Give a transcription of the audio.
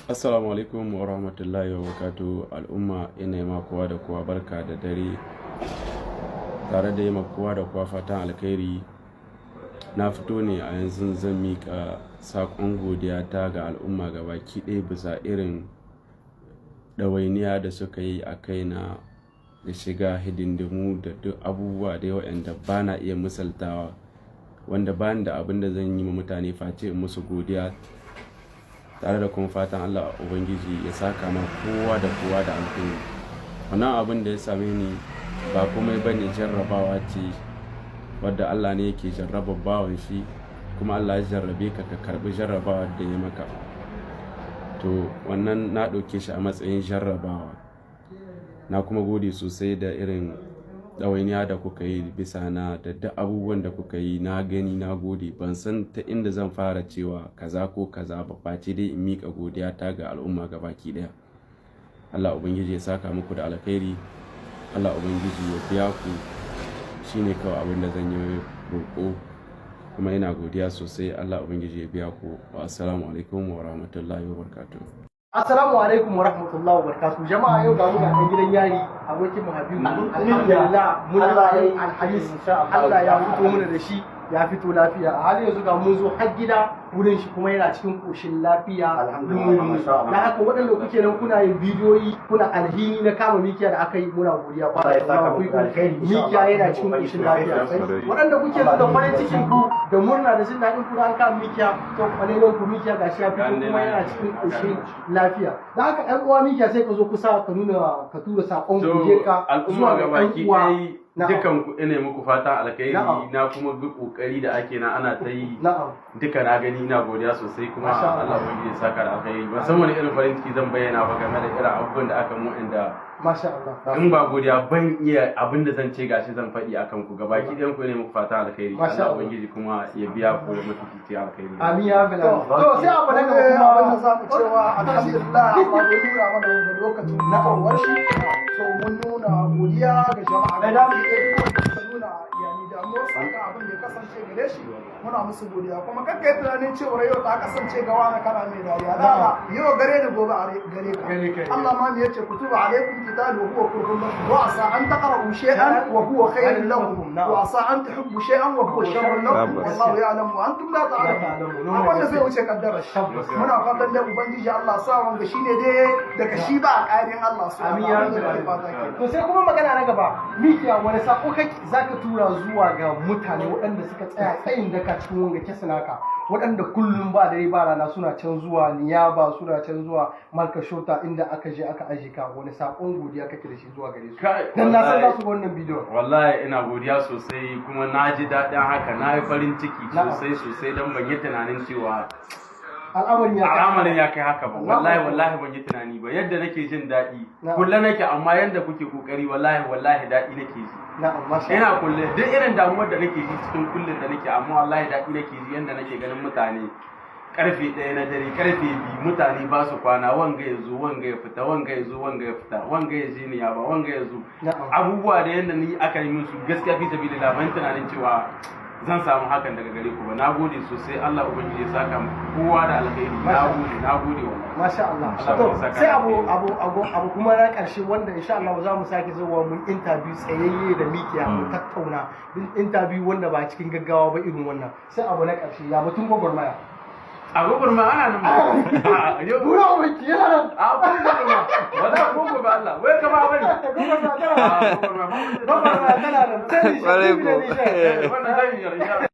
Assalamu alaikum wa rahmatullahi wa barakatuh. Al'umma, ina ma kowa da kowa barka da dare, tare da yi ma kowa da kowa fatan alkhairi. Na fito ne a yanzu zan miƙa saƙon godiya ta ga al'umma gabaki ɗaya bisa irin ɗawainiya da suka yi a kaina da shiga hidindimu da duk abubuwa da waɗanda ba na iya misaltawa, wanda ba ni da abin da zan yi ma mutane face in musu godiya, tare da kuma fatan Allah Ubangiji ya saka ma kowa da kowa da alkhairi. Wannan abin da ya same ni ba komai bane, jarrabawa ce wadda Allah ne yake jarrabar bawan shi, kuma Allah ya jarrabe ka, ka karbi jarrabawa da ya maka. To, wannan na ɗauke shi a matsayin jarrabawa. Na kuma gode sosai da irin ɗawainiya da kuka yi bisa na da duk abubuwan da kuka yi. Na gani, na gode. Ban san ta inda zan fara cewa kaza ko kaza ba, face dai in miƙa godiya ta ga al'umma gabaki ɗaya. Allah Ubangiji ya saka muku da alkhairi, Allah Ubangiji ya biya ku. Shine kawai abin da zan yi roƙo, kuma ina godiya sosai. Allah Ubangiji ya biya ku. Assalamu alaikum wa rahmatullahi wa barakatuh. Assalamu alaikum wa rahmatullahi wa barakatuh. Jama'a, yau ga mu ga ɗan gidan yari, abokin mu Habibu. Alhamdulillah, mun yi Alhamis, Allah ya fito mana da shi, ya fito lafiya. A halin yanzu ga mun zo har gida wurin shi, kuma yana cikin koshin lafiya. Lumu. Da haka waɗanda kuke nan kuna yin bidiyoyi, kuna alhini na kama Mikiya da aka yi, muna godiya. Mikiya yana cikin koshin lafiya. Waɗanda kuke nuna farin cikin ku da murna da jin daɗin ku da an kama Mikiya, to kwalelan ku, Mikiya gashi ya fito kuma yana cikin koshin lafiya. Da haka ɗan uwa Mikiya, sai ka zo kusa ka nuna, ka tura saƙon godiyarka al'umma zuwa ga ɗan gabaki uwa. ɗaya, dukan ku ina muku fatan alkhairi. Na'am. Na kuma ga kokari da ake na ana ta yi Na'am duka, na gani, ina godiya sosai kuma Masha Allah. Allah ubangiji ya saka da alkhairi. Ban san wani irin farin ciki zan bayyana ba game da irin abubuwan da aka mu, inda Masha Allah. in ba godiya ban iya abin da zan ce gashi zan faɗi akan ku. Gabaki ɗayan ku ne muku fatan alkhairi. Masha Allah Allah. ubangiji kuma ya biya ku da mafifici alkhairi. Amin ya rabbil alamin. To, sai abu na gaba kuma kuma. abin da za mu cewa, alhamdulillah, Allah ya nuna mana wanda lokacin fitowar shi. So mun nuna godiya ga jama'a ga baki ɗaya, duk wanda suka nuna yani damuwar su akan abin da ya kasance gare shi, muna musu godiya. Kuma kakka yi tunanin cewa yau ta kasance ga wani kana mai dariya. La, yau gare ni, gobe a gare Gare ka. ka. Allah ma me yace? Kutiba alaikum qitalu wa huwa kurhun lakum wa asa an taqra'u shay'an wa huwa khairun lakum wa asa an tuhibbu shay'an wa huwa sharrun lakum wallahu ya'lamu wa antum la ta'lamun. Abin da zai wuce kaddara shi, muna fatan dai Ubangiji Allah sa wanga shine dai daga shi ba a ƙarin Allah su. Amin ya rabbil alamin. To, sai kuma magana na gaba, Mikiya, wani sako kake zaka tura zuwa ga mutane waɗanda suka tsaya tsayin daka cikin wanga case naka, waɗanda kullum ba dare ba rana suna can zuwa niyaba, suna can zuwa Marka Shota inda aka je aka aje ka? Wani sakon godiya kake da shi zuwa gare su? Kai, Dan na san wallahi. za su ga wannan bidiyon. Wallahi ina godiya sosai, kuma na ji daɗin haka, na yi farin ciki sosai sosai, don ban yi tunanin cewa al'amarin ya kai al'amarin ya kai haka ba. Allahu Wallahi, Akbar. wallahi ban yi tunani ba yadda nake jin daɗi. Na'am. Kulle nake, amma yadda kuke kokari, wallahi wallahi daɗi nake ji. Na'am, masha Ina kulle, duk irin damuwar da nake ji cikin kullun da nake, amma wallahi daɗi nake ji yadda nake ganin mutane karfe 1 na dare, karfe 2, mutane ba su kwana, wanga ya zo, wanga ya fita, wanga ya zo, wanga ya fita, wanga ya je ni ya ba wanga ya zo. Na'am. Abubuwa da yadda ni aka yi min su, gaskiya fi sabilillah ban tunanin cewa zan samu hakan daga gare ku ba. Na gode sosai, Allah ubangiji ya saka mu kowa da alkhairi. Na gode, na gode wallahi. Masha Allah. Allah To, ya saka sai abu alheri. abu kuma na ƙarshe, wanda insha Allah za mu sake zuwa mun interview tsayayye da Mikiya, mu tattauna interview wanda ba cikin gaggawa ba irin wannan. Sai abu na ƙarshe, ya batun gwagwarmaya? A gwagwarmaya ana nan ba a yau. Bura ubanki yana nan. A gwagwarmaya wala ko gobe Allah wai kama bane. Gwagwarmaya tana A nan. gwagwarmaya ba mu Gwagwarmaya tana nan. Sai ni Kwarai ko. shi. Wannan zai yi insha Allah.